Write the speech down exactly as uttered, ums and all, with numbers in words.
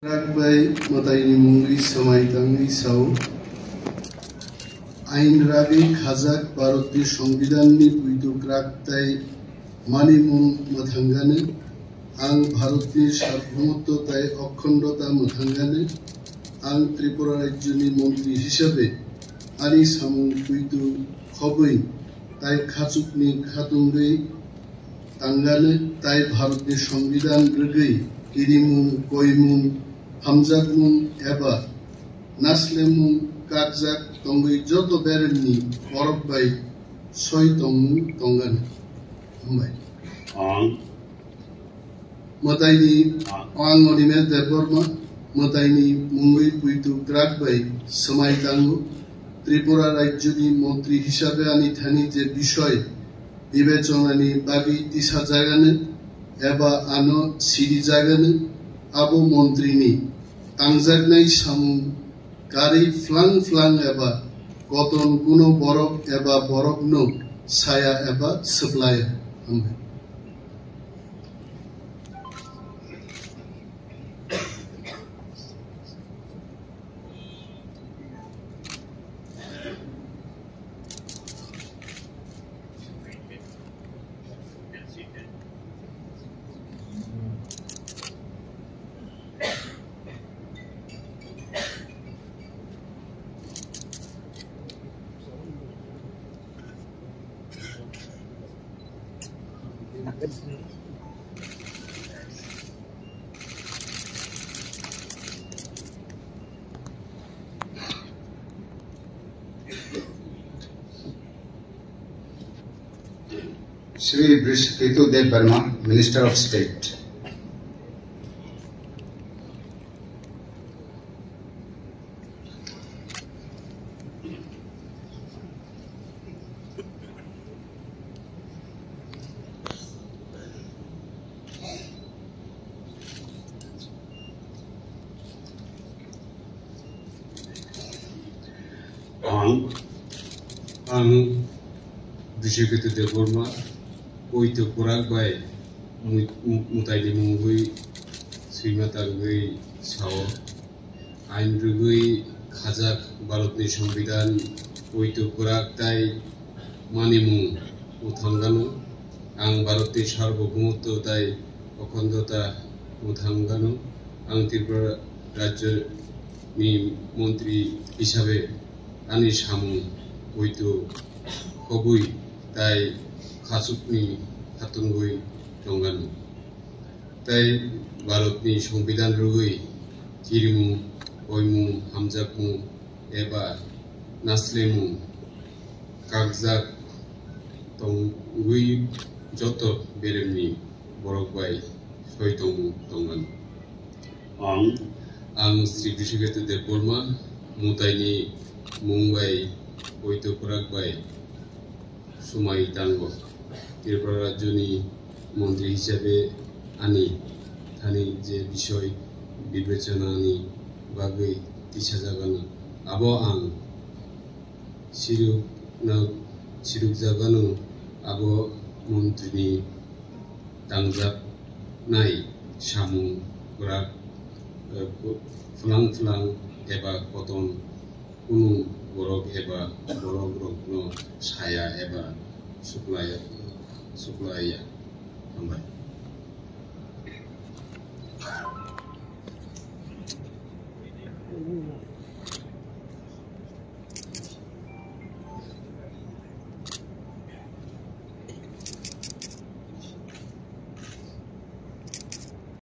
Kwrak bai mwtaini mungwi swmai tangwi sao, ain ragwi khajak Bharatni Songbidanni poito kwrak tai manimung mwthangano, ang Bharatni Sarbobomottw tai Okhondo ta mwthangano, ang Tripura Rajyoni Montri hisabe ani samung poito khobwi tai khachukni khatungwi tangano tai Bharatni Songbidan rwgwi kirimung, koimung, hamjakmung eba naslemung kakjak tongwi joto beremni borok bai soi tongmung tongano. Hambai. Ang. Mwtaini, ang Animesh Debbarma, mwtaini mungwi poito kwrak bai swmai tango. Tripura Rajyoni Montri hisabe ani thani je bisoi bibechonani bagwi tisajagano eba ano sirijagano, abo montrini tangjaknai samung karwi phlang phlang eba koton kuno borok eba borokno saya eba swplaya. Hambai. Shri Brishaketu Debbarma, Minister of State. Ang, ang Bishekete Debbarma, poito kwrak bai mui-, mu-, mwtaini mungwi swima tangwi sao. Ain rwgwi khajak Bharatni Songbidan, poito kwrak tai manimung mwthangano. Ang Bharatni Sarbobomottw tai Okhondo ta mwthangano. Ang Tripura Rajyoni Montri hisabe ani samung poito khobwi tai khachukni khatungwi tongano. Tai Bharatni Songbidan rwgwi kirimung, koimung, hamjakmung eba naslemung kakjak tongwi joto beremni borok bai soi tongmung tongmani. Ang, ang Sri Bishekete Debbarma, mwtaini mung bai poito kwrak bai swmai tango. Tripura Rajyoni Montri hisabe ani thani je bisoi bibechanani bagwi tisajagano, abo ang sirukna-, sirukjagano, abo montrini tangjaknai samung kwrak, eh, phwlang phwlang eba koton kunu borok eba borokrokno saya eba suklai-, suklaiya. Hambai.